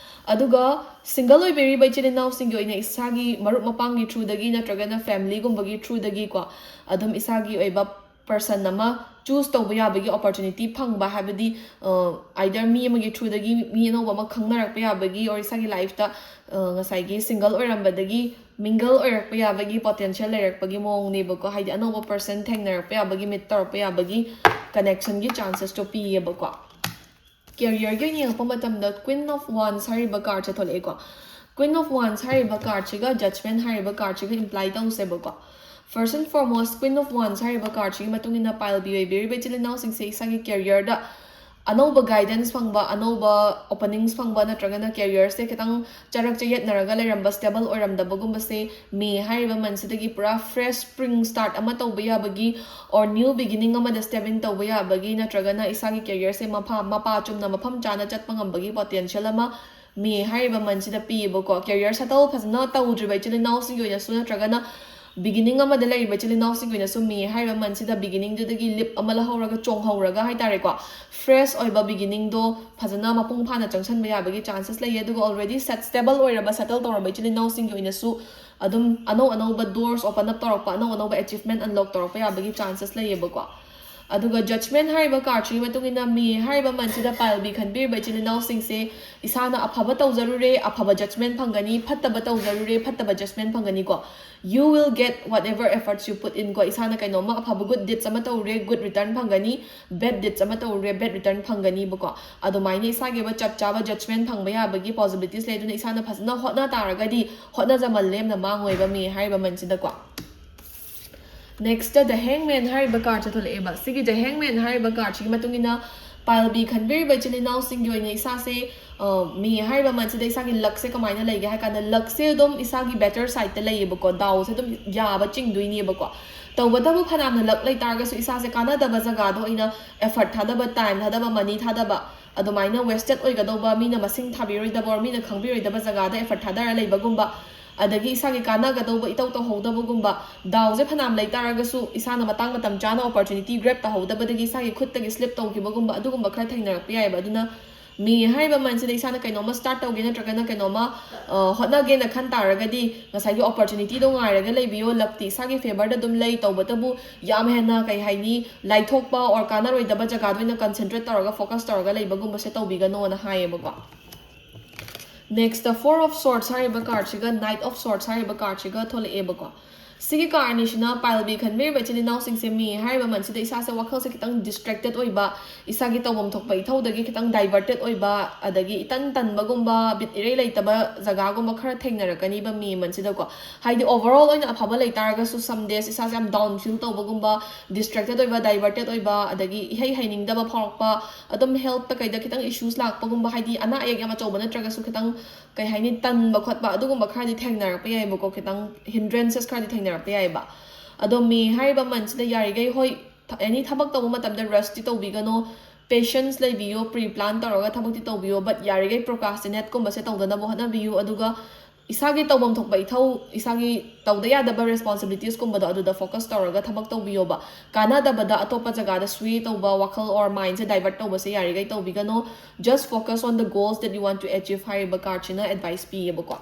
ꯑꯗꯨꯒ single ꯑꯣꯏꯕꯤꯔꯤꯕ ꯏꯆꯤꯜ ꯏꯅꯥꯎꯁꯤꯡꯒꯤ ꯑꯣꯏꯅ ꯏꯁꯥꯒꯤ ꯃꯔꯨꯞ ꯃꯄꯥꯡꯒꯤ throughꯗꯒꯤ ꯅꯠꯇ꯭ꯔꯒꯅ familyꯒꯨꯝꯕꯒꯤ throughꯗꯒꯤꯀꯣ, ꯑꯗꯨꯝ ꯏꯁꯥꯒꯤ ꯑꯣꯏꯕ person ꯑꯃ choose ꯇꯧꯕ ꯌꯥꯕꯒꯤ opportunity ꯐꯪꯕ, ꯍꯥꯏꯕꯗꯤ, ꯑ, either ꯃꯤ ꯑꯃꯒꯤ throughꯗꯒꯤ ꯃꯤ ꯑꯅꯧꯕ ꯑꯃ ꯈꯪꯅꯔꯛꯄ ꯌꯥꯕꯒꯤ, or ꯏꯁꯥꯒꯤ lifeꯇ, ꯑ, ꯉꯁꯥꯏꯒꯤ single ꯑꯣꯏꯔꯝꯕꯗꯒꯤ mingle ꯑꯣꯏꯔꯛꯄ ꯌꯥꯕꯒꯤ potential ꯂꯩꯔꯛꯄꯒꯤ ꯃꯑꯣꯡꯅꯦꯕꯀꯣ꯫ ꯍꯥꯏꯗꯤ ꯑꯅꯧꯕ person ꯊꯦꯡꯅꯔꯛꯄ ꯌꯥꯕꯒꯤ, meet ꯇꯧꯔꯛꯄ ꯌꯥꯕꯒꯤ connectionꯒꯤ chancesꯇꯣ ꯄꯤꯌꯦꯕꯀꯣ꯫ Careerꯒꯤ ꯑꯣꯏꯅ ꯌꯦꯡꯉꯛꯄ ꯃꯇꯝꯗ Queen of Wands ꯍꯥꯏꯔꯤꯕ cardꯁꯦ ꯊꯣꯛꯂꯛꯑꯦꯀꯣ꯫ Queen of Wands ꯍꯥꯏꯔꯤꯕ cardꯁꯤꯒ Judgment ꯍꯥꯏꯔꯤꯕ cardꯁꯤꯒ imply ꯇꯧꯁꯦꯕꯀꯣ꯫ First and foremost, Queen of Wands ꯍꯥꯏꯔꯤꯕ cardꯁꯤꯒꯤ ꯃꯇꯨꯡ ꯏꯟꯅ Pile B ꯑꯣꯏꯕꯤꯔꯤꯕ ꯏꯆꯤꯜ ꯏꯅꯥꯎꯁꯤꯡꯁꯦ ꯏꯁꯥꯒꯤ careerꯗ ꯑꯅꯧꯕ guidance ꯐꯪꯕ, ꯑꯅꯧꯕ openings ꯐꯪꯕ, ꯅꯠꯇ꯭ꯔꯒꯅ careerꯁꯦ ꯈꯤꯇꯪ ꯆꯔꯛ ꯆꯌꯦꯠꯅꯔꯒ ꯂꯩꯔꯝꯕ, stable ꯑꯣꯏꯔꯝꯗꯕꯒꯨꯝꯕꯁꯦ ꯃꯦ ꯍꯥꯏꯔꯤꯕ monthꯁꯤꯗꯒꯤ ꯄꯨꯔꯥ fresh spring start ꯑꯃ ꯇꯧꯕ ꯌꯥꯕꯒꯤ, or new beginning ꯑꯃꯗ step in ꯇꯧꯕ ꯌꯥꯕꯒꯤ, ꯅꯠꯇ꯭ꯔꯒꯅ ꯏꯁꯥꯒꯤ careerꯁꯦ ꯃꯐ ꯃꯄꯥ ꯆꯨꯝꯅ ꯃꯐꯝ ꯆꯥꯅ ꯆꯠꯄ ꯉꯝꯕꯒꯤ potential ꯑꯃ ꯃꯦ ꯍꯥꯏꯔꯤꯕ monthꯁꯤꯗ ꯄꯤꯌꯦꯕꯀꯣ꯫ Career settle ꯐꯖꯅ ꯇꯧꯗ꯭ꯔꯤꯕ ꯏꯆꯤꯜ ꯏꯅꯥꯎꯁꯤꯡꯒꯤ ꯑꯣꯏꯅꯁꯨ, ꯅꯠꯇ꯭ꯔꯒꯅ beginning ꯑꯃꯗ ꯂꯩꯔꯤꯕ ꯏꯆꯤꯜ ꯏꯅꯥꯎꯁꯤꯡꯒꯤ ꯑꯣꯏꯅꯁꯨ ꯃꯦ ꯍꯥꯏꯔꯤꯕ monthꯁꯤꯗ beginningꯗꯨꯗꯒꯤ leap ꯑꯃ ꯂꯧꯍꯧꯔꯒ, ꯆꯣꯡꯍꯧꯔꯒ ꯍꯥꯏꯇꯥꯔꯦꯀꯣ, fresh ꯑꯣꯏꯕ beginningꯗꯣ ꯐꯖꯅ ꯃꯄꯨꯡ ꯐꯥꯅ ꯆꯪꯁꯟꯕ ꯌꯥꯕꯒꯤ chances ꯂꯩꯌꯦ꯫ ꯑꯗꯨꯒ already set stable ꯑꯣꯏꯔꯕ, settle ꯇꯧꯔꯕ ꯏꯆꯤꯜ ꯏꯅꯥꯎꯁꯤꯡꯒꯤ ꯑꯣꯏꯅꯁꯨ ꯑꯗꯨꯝ ꯑꯅꯧ ꯑꯅꯧꯕ doors open up ꯇꯧꯔꯛꯄ, ꯑꯅꯧ ꯑꯅꯧꯕ achievement unlock ꯇꯧꯔꯛꯄ ꯌꯥꯕꯒꯤ chances ꯂꯩꯌꯦꯕꯀꯣ꯫ ꯑꯗꯨꯒ Judgment ꯍꯥꯏꯔꯤꯕ cardꯁꯤꯒꯤ ꯃꯇꯨꯡ ꯏꯟꯅ ꯃꯦ ꯍꯥꯏꯔꯤꯕ monthꯁꯤꯗ ꯄꯥꯏꯜꯕꯤ ꯈꯟꯕꯤꯔꯤꯕ ꯏꯆꯤꯜ ꯏꯅꯥꯎꯁꯤꯡꯁꯦ ꯏꯁꯥꯅ ꯑꯐꯕ ꯇꯧꯖꯔꯨꯔꯦ, ꯑꯐꯕ judgment ꯐꯪꯒꯅꯤ, ꯐꯠꯇꯕ ꯇꯧꯖꯔꯨꯔꯦ, ꯐꯠꯇꯕ judgment ꯐꯪꯒꯅꯤꯀꯣ꯫ You will get whatever efforts you put in ꯀꯣ꯫ ꯏꯁꯥꯅ ꯀꯩꯅꯣꯝꯃ ꯑꯐꯕ good deeds ꯑꯃ ꯇꯧꯔꯨꯔꯦ, good return ꯐꯪꯒꯅꯤ, bad deeds ꯑꯃ ꯇꯧꯔꯨꯔꯦ, bad return ꯐꯪꯒꯅꯤꯕꯀꯣ꯫ ꯑꯗꯨꯃꯥꯏꯅ ꯏꯁꯥꯒꯤ ꯑꯣꯏꯕ ꯆꯞ ꯆꯥꯕ judgment ꯐꯪꯕ ꯌꯥꯕꯒꯤ possibilities ꯂꯩ꯫ ꯑꯗꯨꯅ ꯏꯁꯥꯅ ꯐꯖꯅ ꯍꯣꯠꯅ ꯇꯥꯔꯒꯗꯤ ꯍꯣꯠꯅꯖꯃꯜ ꯂꯦꯝꯅ ꯃꯥꯡꯉꯣꯏꯕ ꯃꯦ ꯍꯥꯏꯔꯤꯕ monthꯁꯤꯗꯀꯣ꯫ Next, The Hangman ꯍꯥꯏꯔꯤꯕ cardꯁꯦ ꯊꯣꯛꯂꯛꯑꯦꯕ꯫ ꯁꯤꯒꯤ The Hangman ꯍꯥꯏꯔꯤꯕ cardꯁꯤꯒꯤ ꯃꯇꯨꯡ ꯏꯟꯅ ꯄꯥꯏꯜꯕꯤ ꯈꯟꯕꯤꯔꯤꯕ ꯏꯆꯤꯜ ꯏꯅꯥꯎꯁꯤꯡꯒꯤ ꯑꯣꯏꯅ ꯏꯁꯥꯁꯦ, ꯑ, ꯃꯦ ꯍꯥꯏꯔꯤꯕ monthꯁꯤꯗ ꯏꯁꯥꯒꯤ luckꯁꯦ ꯀꯃꯥꯏꯅ ꯂꯩꯒꯦ ꯍꯥꯏ ꯀꯥꯟꯗ, luckꯁꯦ ꯑꯗꯨꯝ ꯏꯁꯥꯒꯤ better sideꯇ ꯂꯩꯌꯦꯕꯀꯣ, ꯗꯥꯎꯁꯦ ꯑꯗꯨꯝ ꯌꯥꯕ ꯆꯤꯡꯗꯣꯏꯅꯦꯕꯀꯣ꯫ ꯇꯧꯕꯇꯕꯨ ꯐꯅꯌꯥꯝꯅ luck ꯂꯩ ꯇꯥꯔꯒꯁꯨ ꯏꯁꯥꯁꯦ ꯀꯥꯟꯅꯗꯕ ꯖꯒꯥꯗ ꯑꯣꯏꯅ effort ꯊꯥꯗꯕ, time ꯊꯥꯗꯕ, money ꯊꯥꯗꯕ, ꯑꯗꯨꯃꯥꯏꯅ wasted ꯑꯣꯏꯒꯗꯧꯕ, ꯃꯤꯅ ꯃꯁꯤꯡ ꯊꯥꯕꯤꯔꯣꯏꯗꯕ or ꯃꯤꯅ ꯈꯪꯕꯤꯔꯣꯏꯗꯕ ꯖꯒꯥꯗ effort ꯊꯥꯗꯔ ꯂꯩꯕꯒꯨꯝꯕ, ꯑꯗꯒꯤ ꯏꯁꯥꯒꯤ ꯀꯥꯟꯅꯒꯗꯧꯕ ꯏꯇꯧ ꯇꯧꯍꯧꯗꯕꯒꯨꯝꯕ, ꯗꯥꯎꯁꯦ ꯐꯅꯌꯥꯝ ꯂꯩ ꯇꯥꯔꯒꯁꯨ ꯏꯁꯥꯅ ꯃꯇꯥꯡ ꯃꯇꯝ ꯆꯥꯅ opportunity grab ꯇꯧꯍꯧꯗꯕꯗꯒꯤ ꯏꯁꯥꯒꯤ ꯈꯨꯠꯇꯒꯤ slip ꯇꯧꯈꯤꯕꯒꯨꯝꯕ, ꯑꯗꯨꯒꯨꯝꯕ ꯈꯔ ꯊꯦꯡꯅꯔꯛꯄ ꯌꯥꯏꯑꯕ꯫ ꯑꯗꯨꯅ ꯃꯦ ꯍꯥꯏꯔꯤꯕ monthꯁꯤꯗ ꯏꯁꯥꯅ ꯀꯩꯅꯣꯝꯃ start ꯇꯧꯒꯦ ꯅꯠꯇ꯭ꯔꯒꯅ ꯀꯩꯅꯣꯝꯃ, ꯑ, ꯍꯣꯠꯅꯒꯦꯅ ꯈꯟ ꯇꯥꯔꯒꯗꯤ ꯉꯁꯥꯏꯒꯤ opportunityꯗꯣ ꯉꯥꯏꯔꯒ ꯂꯩꯕꯤꯌꯣ꯫ Luckꯇꯤ ꯏꯁꯥꯒꯤ favorꯗ ꯑꯗꯨꯝ ꯂꯩ, ꯇꯧꯕꯇꯕꯨ ꯌꯥꯝ ꯍꯦꯟꯅ, ꯀꯩ ꯍꯥꯏꯅꯤ, ꯂꯥꯏꯊꯣꯛꯄ or ꯀꯥꯟꯅꯔꯣꯏꯗꯕ ꯖꯒꯥꯗ ꯑꯣꯏꯅ concentrate ꯇꯧꯔꯒ, focus ꯇꯧꯔꯒ ꯂꯩꯕꯒꯨꯝꯕꯁꯦ ꯇꯧꯕꯤꯒꯅꯣꯅ ꯍꯥꯏꯌꯦꯕꯀꯣ꯫ Next, The Four of Swords ꯍꯥꯏꯔꯤꯕ cardꯁꯤꯒ Knight of Swords ꯍꯥꯏꯔꯤꯕ cardꯁꯤꯒ ꯊꯣꯛꯂꯛꯑꯦꯕꯀꯣ꯫ ꯁꯤꯒꯤ ꯀꯥꯔ ꯑꯅꯤꯁꯤꯅ ꯄꯥꯏꯜ ꯕꯤ ꯈꯟꯕꯤꯔꯤꯕ ꯏꯆꯤꯜ ꯏꯅꯥꯎꯁꯤꯡꯁꯦ, ꯃꯦ ꯍꯥꯏꯔꯤꯕ ꯃꯟꯁꯤꯗ ꯏꯁꯥꯁꯦ ꯋꯥꯈꯜꯁꯦ ꯈꯤꯇꯪ ꯗꯤꯁꯇ꯭ꯔꯦꯛꯇꯦꯠ ꯑꯣꯏꯕ, ꯏꯁꯥꯒꯤ ꯇꯧꯐꯝ ꯊꯣꯛꯄ ꯏꯊꯧꯗꯒꯤ ꯈꯤꯇꯪ ꯗꯥꯏꯚꯔꯇꯦꯠ ꯑꯣꯏꯕ, ꯑꯗꯒꯤ ꯏꯇꯟ ꯇꯟꯕꯒꯨꯝꯕ, ꯕꯤꯠ ꯏꯔꯩ ꯂꯩꯇꯕ ꯖꯒꯥꯒꯨꯝꯕ ꯈꯔ ꯊꯦꯡꯅꯔꯛꯀꯅꯤꯕ ꯃꯦ ꯃꯟꯁꯤꯗꯀꯣ꯫ ꯍꯥꯏꯗꯤ ꯑꯣꯚꯔꯑꯣꯜ ꯑꯣꯏꯅ ꯑꯐꯕ ꯂꯩꯇꯥꯔꯒꯁꯨ, ꯁꯝ ꯗꯦꯁ ꯏꯁꯥꯁꯦ ꯌꯥꯝ ꯗꯥꯎꯟ ꯐꯤꯜ ꯇꯧꯕꯒꯨꯝꯕ, ꯗꯤꯁꯇ꯭ꯔꯦꯛꯇꯦꯠ ꯑꯣꯏꯕ, ꯗꯥꯏꯚꯔꯇꯦꯠ ꯑꯣꯏꯕ, ꯑꯗꯒꯤ ꯏꯍꯩ ꯍꯩꯅꯤꯡꯗꯕ ꯐꯥꯎꯔꯛꯄ, ꯑꯗꯨꯝ ꯍꯦꯜꯠꯇ ꯀꯩꯗ ꯈꯤꯇꯪ ꯏꯁꯨꯁ ꯂꯥꯛꯄꯒꯨꯝꯕ, ꯍꯥꯏꯗꯤ ꯑꯅꯥ ꯑꯌꯦꯛ ꯌꯥꯝ ꯑꯆꯧꯕ ꯅꯠꯇ꯭ꯔꯒꯁꯨ ꯈꯤꯇꯪ, ꯀꯩ ꯍꯥꯏꯅꯤ, ꯇꯟꯕ ꯈꯣꯠꯄ ꯑꯗꯨꯒꯨꯝꯕ ꯈꯔꯗꯤ ꯊꯦꯡꯅꯔꯛꯄ ꯌꯥꯏꯕꯀꯣ, ꯈꯤꯇꯪ ꯍꯤꯟꯗ꯭ꯔꯦꯟꯁꯦꯁ ꯈꯔꯗꯤ ꯊꯦꯡꯅꯔꯛꯄ ꯌꯥꯏꯕ꯫ ꯑꯗꯣ ꯃꯦ ꯍꯥꯏꯔꯤꯕ ꯃꯟꯁꯤꯗ ꯌꯥꯔꯤꯈꯩ, ꯍꯣꯏ, ꯑꯦꯅꯤ ꯊꯕꯛ ꯇꯧꯕ ꯃꯇꯝꯗ ꯔꯁꯇꯤ ꯇꯧꯕꯤꯒꯅꯣ, ꯄꯦꯁꯦꯟꯁ ꯂꯩꯕꯤꯌꯣ, ꯄ꯭ꯔꯤ ꯄ꯭ꯂꯥꯟ ꯇꯧꯔꯒ ꯊꯕꯛꯇꯤ ꯇꯧꯕꯤꯌꯣ, ꯕꯠ ꯌꯥꯔꯤꯈꯩ ꯄ꯭ꯔꯣꯀꯥꯁꯇꯤꯅꯦꯠꯀꯨꯝꯕꯁꯦ ꯇꯧꯗꯅꯕ ꯍꯣꯠꯅꯕꯤꯌꯨ꯫ ꯑꯗꯨꯒ ꯏꯁꯥꯒꯤ ꯇꯧꯐꯝ ꯊꯣꯛꯄ ꯏꯊꯧ, ꯏꯁꯥꯒꯤ ꯇꯧꯗ ꯌꯥꯗꯕ ꯔꯦꯁꯄꯣꯟꯁꯤꯕꯤꯂꯤꯇꯤꯁꯀꯨꯝꯕꯗꯣ ꯑꯗꯨꯗ ꯐꯣꯀꯁ ꯇꯧꯔꯒ ꯊꯕꯛ ꯇꯧꯕꯤꯌꯣꯕ꯫ ꯀꯥꯟꯅꯗꯕꯗ ꯑꯇꯣꯞꯄ ꯖꯒꯥꯗ ꯁ꯭ꯋꯦ ꯇꯧꯕ, ꯋꯥꯈꯜ ꯑꯣꯔ ꯃꯥꯏꯟꯁꯦ ꯗꯥꯏꯚꯔꯠ ꯇꯧꯕꯁꯦ ꯌꯥꯔꯤꯈꯩ ꯇꯧꯕꯤꯒꯅꯣ꯫ Just focus on the goals that you want to achieve ꯍꯥꯏꯔꯤꯕ ꯀꯥꯔꯠꯁꯤꯅ ꯑꯦꯗꯚꯥꯏꯁ ꯄꯤꯌꯦꯕꯀꯣ꯫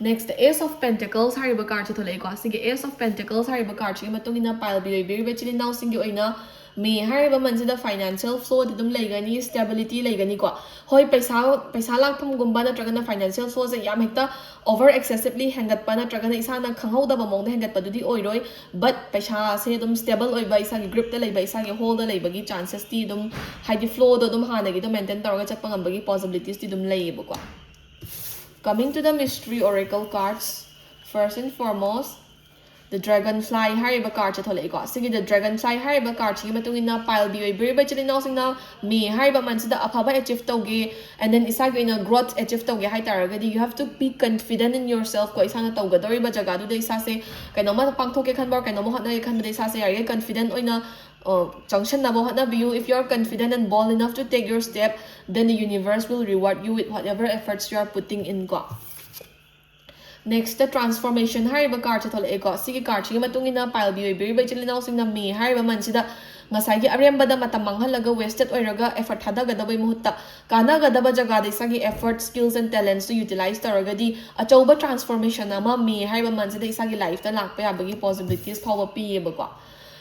ꯅꯦꯛꯁꯇ, ꯑꯦꯁ ꯑꯣꯐ ꯄꯦꯟꯇꯦꯀꯜꯁ ꯍꯥꯏꯔꯤꯕ ꯀꯥꯔꯠꯁꯦ ꯊꯣꯛꯂꯛꯏꯀꯣ꯫ ꯁꯤꯒꯤ ꯑꯦꯁ ꯑꯣꯐ ꯄꯦꯟꯇꯦꯀꯜꯁ ꯍꯥꯏꯔꯤꯕ ꯀꯥꯔꯠꯁꯤꯒꯤ ꯃꯇꯨꯡ ꯏꯟꯅ ꯄꯥꯏꯜ ꯕꯤ ꯑꯣꯏꯕꯤꯔꯤꯕ ꯏꯆꯤꯜ ꯏꯅꯥꯎꯁꯤꯡꯒꯤ ꯑꯣꯏꯅ ꯃꯦ ꯍꯥꯏꯔꯤꯕ ꯃꯟꯁꯤꯗ ꯐꯥꯏꯅꯥꯟꯁꯤꯌꯦꯜ ꯐ꯭ꯂꯣꯗꯤ ꯑꯗꯨꯝ ꯂꯩꯒꯅꯤ, ꯁ꯭ꯇꯦꯕꯤꯂꯤꯇꯤ ꯂꯩꯒꯅꯤꯀꯣ꯫ ꯍꯣꯏ, ꯄꯩꯁꯥ, ꯄꯩꯁꯥ ꯂꯥꯛꯐꯝꯒꯨꯝꯕ ꯅꯠꯇ꯭ꯔꯒꯅ ꯐꯥꯏꯅꯥꯟꯁꯤꯌꯦꯜ ꯐ꯭ꯂꯣꯁꯦ ꯌꯥꯝ ꯍꯦꯛꯇ ꯑꯣꯚꯔ ꯑꯦꯛꯁꯦꯁꯤꯞꯂꯤ ꯍꯦꯟꯒꯠꯄ ꯅꯠꯇ꯭ꯔꯒꯅ ꯏꯁꯥꯅ ꯈꯪꯍꯧꯗꯕ ꯃꯑꯣꯡꯗ ꯍꯦꯟꯒꯠꯄꯗꯨꯗꯤ ꯑꯣꯏꯔꯣꯏ꯫ ꯕꯠ ꯄꯩꯁꯥꯁꯦ ꯑꯗꯨꯝ ꯁ꯭ꯇꯦꯕꯜ ꯑꯣꯏꯕ, ꯏꯁꯥꯒꯤ ꯒ꯭ꯔꯤꯞꯇ ꯂꯩꯕ, ꯏꯁꯥꯒꯤ ꯍꯣꯜꯗ ꯂꯩꯕꯒꯤ ꯆꯥꯟꯁꯦꯁꯇꯤ ꯑꯗꯨꯝ, ꯍꯥꯏꯗꯤ ꯐ꯭ꯂꯣꯗꯣ ꯑꯗꯨꯝ ꯍꯥꯟꯅꯒꯤꯗꯣ ꯃꯦꯟꯇꯦꯟ ꯇꯧꯔꯒ ꯆꯠꯄ ꯉꯝꯕꯒꯤ ꯄꯣꯁꯤꯕꯤꯂꯤꯇꯤꯁꯇꯤ ꯑꯗꯨꯝ ꯂꯩꯌꯦꯕꯀꯣ꯫ Coming to the mystery oracle cards, first and foremost, the dragonfly ꯍꯥꯏꯔꯤꯕ ꯀꯥꯔꯠꯁꯦ ꯊꯣꯛꯂꯛꯏꯀꯣ꯫ ꯁꯤꯒꯤ the dragonfly ꯍꯥꯏꯔꯤꯕ ꯀꯥꯔꯠꯁꯤꯒꯤ ꯃꯇꯨꯡ ꯏꯟꯅ ꯄꯥꯏꯜ ꯕꯤ ꯑꯣꯏꯕꯤꯔꯤꯕ ꯏꯆꯤꯜ ꯏꯅꯥꯎꯁꯤꯡꯅ ꯃꯦ ꯍꯥꯏꯔꯤꯕ ꯃꯟꯁꯤꯗ ꯑꯐꯕ ꯑꯦꯆꯤꯞ ꯇꯧꯒꯦ, and then ꯏꯁꯥꯒꯤ ꯑꯣꯏꯅ ꯒ꯭ꯔꯣꯠ ꯑꯦꯆꯤꯞ ꯇꯧꯒꯦ ꯍꯥꯏ ꯇꯥꯔꯒꯗꯤ, you have to be confident in yourself ꯀꯣ꯫ ꯏꯁꯥꯅ ꯇꯧꯒꯗꯧꯔꯤꯕ ꯖꯒꯥꯗꯨꯗ ꯏꯁꯥꯁꯦ ꯀꯩꯅꯣꯝꯃ ꯄꯥꯡꯊꯣꯛꯀꯦ ꯈꯟꯕ or ꯀꯩꯅꯣꯝꯃ ꯍꯣꯠꯅꯒꯦ ꯈꯟꯕꯗ ꯏꯁꯥꯁꯦ ꯌꯥꯔꯤꯈꯩ ꯀꯟꯐꯤꯗꯦꯟ ꯑꯣꯏꯅ, ꯑ, ꯆꯪꯁꯟꯅꯕ ꯍꯣꯠꯅꯕꯤꯌꯨ꯫ If you are confident and bold enough to take your step, then the universe will reward you with whatever efforts you are putting in ꯀꯣ꯫ ꯅꯦꯛꯁꯇ, ꯇ꯭ꯔꯥꯟꯁꯐꯣꯔꯃꯦꯁꯟ ꯍꯥꯏꯔꯤꯕ ꯀꯥꯔꯠꯁꯦ ꯊꯣꯛꯂꯛꯑꯦꯀꯣ꯫ ꯁꯤꯒꯤ ꯀꯥꯔꯠꯁꯤꯒꯤ ꯃꯇꯨꯡ ꯏꯟꯅ ꯄꯥꯏꯜ ꯕꯤ ꯑꯣꯏꯕꯤꯔꯤꯕ ꯏꯆꯤꯜ ꯏꯅꯥꯎꯁꯤꯡꯅ ꯃꯦ ꯍꯥꯏꯔꯤꯕ ꯃꯟꯁꯤꯗ ꯉꯁꯥꯏꯒꯤ ꯑꯔꯦꯝꯕꯗ ꯃꯇꯝ ꯃꯥꯡꯍꯜꯂꯒ, ꯋꯦꯁꯇꯦꯠ ꯑꯣꯏꯔꯒ, ꯑꯦꯐꯔꯠ ꯊꯥꯗꯒꯗꯕꯒꯤ ꯃꯍꯨꯠꯇ ꯀꯥꯟꯅꯒꯗꯕ ꯖꯒꯥꯗ ꯏꯁꯥꯒꯤ ꯑꯦꯐꯔꯠ, ꯁ꯭ꯀꯤꯜꯁ ꯑꯦꯟ ꯇꯦꯂꯦꯟꯁꯇꯨ ꯌꯨꯇꯤꯂꯥꯏꯁ ꯇꯧꯔꯒꯗꯤ ꯑꯆꯧꯕ ꯇ꯭ꯔꯥꯟꯁꯐꯣꯔꯃꯦꯁꯟ ꯑꯃ ꯃꯦ ꯍꯥꯏꯔꯤꯕ ꯃꯟꯁꯤꯗ ꯏꯁꯥꯒꯤ ꯂꯥꯏꯐꯇ ꯂꯥꯛꯄ ꯌꯥꯕꯒꯤ ꯄꯣꯁꯤꯕꯤꯂꯤꯇꯤꯁ ꯐꯥꯎꯕ ꯄꯤꯌꯦꯕꯀꯣ꯫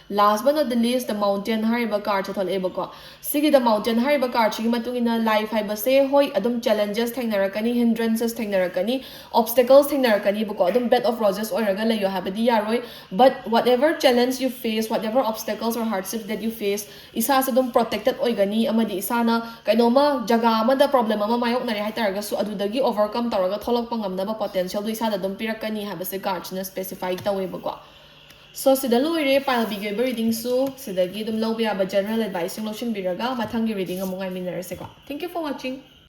Last but not the least, the Mountain ꯍꯥꯏꯔꯤꯕ card ꯁꯦ ꯊꯣꯛꯂꯛꯑꯦꯕꯀꯣ꯫ ꯁꯤꯒꯤ the Mountain ꯍꯥꯏꯔꯤꯕ card ꯁꯤꯒꯤ ꯃꯇꯨꯡ ꯏꯟꯅ life ꯍꯥꯏꯕꯁꯦ, ꯍꯣꯏ, ꯑꯗꯨꯝ challenges ꯊꯦꯡꯅꯔꯛꯀꯅꯤ, hindrances ꯊꯦꯡꯅꯔꯛꯀꯅꯤ, obstacles ꯊꯦꯡꯅꯔꯛꯀꯅꯤꯕꯀꯣ꯫ ꯑꯗꯨꯝ bed of roses ꯑꯣꯏꯔꯒ ꯂꯩꯌꯣ ꯍꯥꯏꯕꯗꯤ ꯌꯥꯔꯣꯏ꯫ But whatever challenge you face, whatever obstacles or hardships that you face, ꯏꯁꯥꯁꯦ ꯑꯗꯨꯝ protected ꯑꯣꯏꯒꯅꯤ, ꯑꯃꯗꯤ ꯏꯁꯥꯅ ꯀꯩꯅꯣꯝꯃ ꯖꯒꯥ ꯑꯃꯗ problem ꯑꯃ ꯃꯥꯌꯣꯛꯅꯔꯦ ꯍꯥꯏꯇꯥꯔꯒꯁꯨ, ꯑꯗꯨꯗꯒꯤ overcome ꯇꯧꯔꯒ ꯊꯣꯛꯂꯛꯄ ꯉꯝꯅꯕ potential ꯗꯣ ꯏꯁꯥꯗ ꯑꯗꯨꯝ ꯄꯤꯔꯛꯀꯅꯤ ꯍꯥꯏꯕꯁꯦ card ꯁꯤꯅ specify ꯇꯧꯋꯦꯕꯀꯣ꯫ So, ꯁꯤꯗ ꯂꯣꯏꯔꯦ pile B ꯒꯤ ꯑꯣꯏꯕ reading ꯁꯨ꯫ ꯁꯤꯗꯒꯤ ꯑꯗꯨꯝ ꯂꯧꯕ ꯌꯥꯕ general advice ꯁꯤꯡ ꯂꯧꯁꯤꯟꯕꯤꯔꯒ ꯃꯊꯪꯒꯤ reading ꯑꯃꯨꯛ ꯉꯥꯏꯃꯤꯟꯅꯔꯁꯦꯀꯣ꯫ Thank you for watching.